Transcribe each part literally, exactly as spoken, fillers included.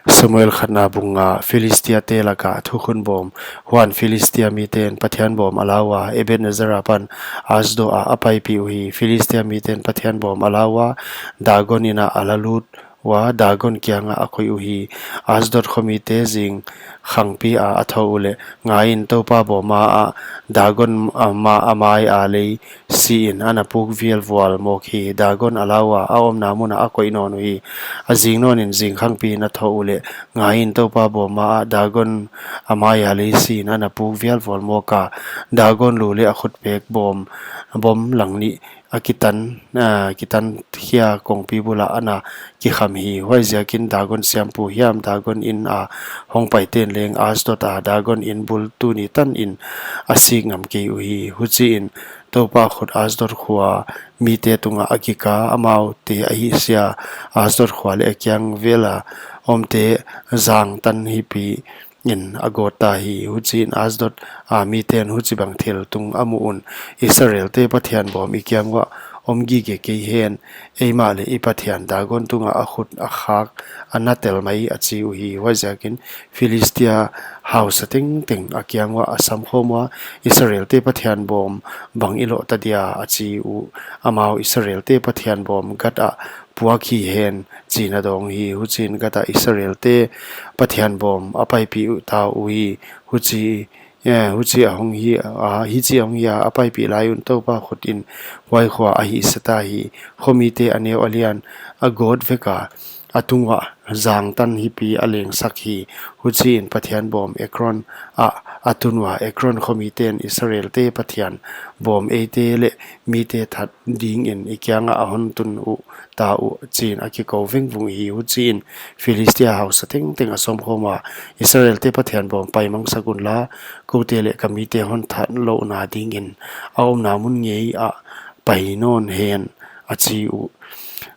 Samuel khatna bung nga. Philistia te laka thukhun bawm. Huan Philistia miten Pathian bawm a la ua, Ebenezer apan Asdod ah a paipih uhi. Philistia miten Pathian bawm a la ua, Dagon inn ah a la lut ua, Dagon kiangah a koih uhi. Asdod khomite zing khangpi a a thoh uleh, ngaiin, Toupa bawm ma ah Dagon, a ma, a mai a lei siin ana puk vialvual mawk hi. Dagon a la ua, a omna mun ah a koih nawn uhi. A zing nawnin zing khangpiin a thoh uleh, ngaiin, Toupa bawm ma ah Dagon a mai a lei siin ana puk vialvual mawk a, Dagon lu leh a khutpek bawm, bawm lang nih a kitan, a kitan khia kongpi bul ah ana kikham hi. Huaiziakin Dagon siampu hiam, Dagon inn a hongpaiten leng Asdod a Dagon inn bul tuni tanin a sik ngam kei uhi. Huchiin Toupa khut Asdod khua mite tungah a kik a, amaute a hihsia Asdod khua leh a kiang vel a omte zangtan hipi in a gawt ta hi. Huchiin Asdod a miten huchibang thil tung a muh un, Israelte Pathian bawm i kiang uah om gige kei hen, eimah leh i pathian Dagon tungah a khut a khak a na tel mai, a chi uhi. Huaiziakin Philistia hausa tengteng a kiang uah a samkhawm ua, Israelte Pathian bawm bang i loh ta dia, a chi uh. Amau, Israelte Pathian bawm Gath ah puak hi hen, chiin a dawng hi. Huchiin Gath ah Israelte Pathian bawm a paipih uh ta uhi. Huchi, eh, huchi a hong hi a, hichi a hong hi a, a paipih lai un Toupa khutin huai khua a hihsia ta hi. Khomite a neu a lian a gawt vek a, a tung uah zangtan hipi a lengsak hi. Huchiin Pathian bawm Ekron ah a tun ua, Ekron khomiten, Israelte Pathian bawm eite leh mite that dingin i kiangah a hon tun uh ta uh, chiin a kikou vengvung hi. Huchiin Philistia hausa tengteng a sawmkhawm ua, Israelte Pathian bawm paimangsak unla, koute leh ka mite hon that louhna dingin a omna mun ngei ah pai nawn hen, a chi uh.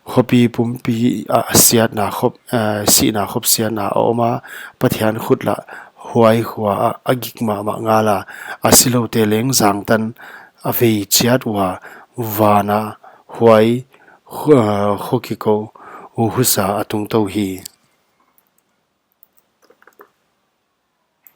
Khopi pumpi ah siatna khop, eh, sihna khop siatna a om a, Pathian khut lah huai khua ah a gik mahmah ngal a, a siloute leng zangtan a vei chiat ua, van ah huai khu-, eh, kho kikou uh husa a tungtou hi.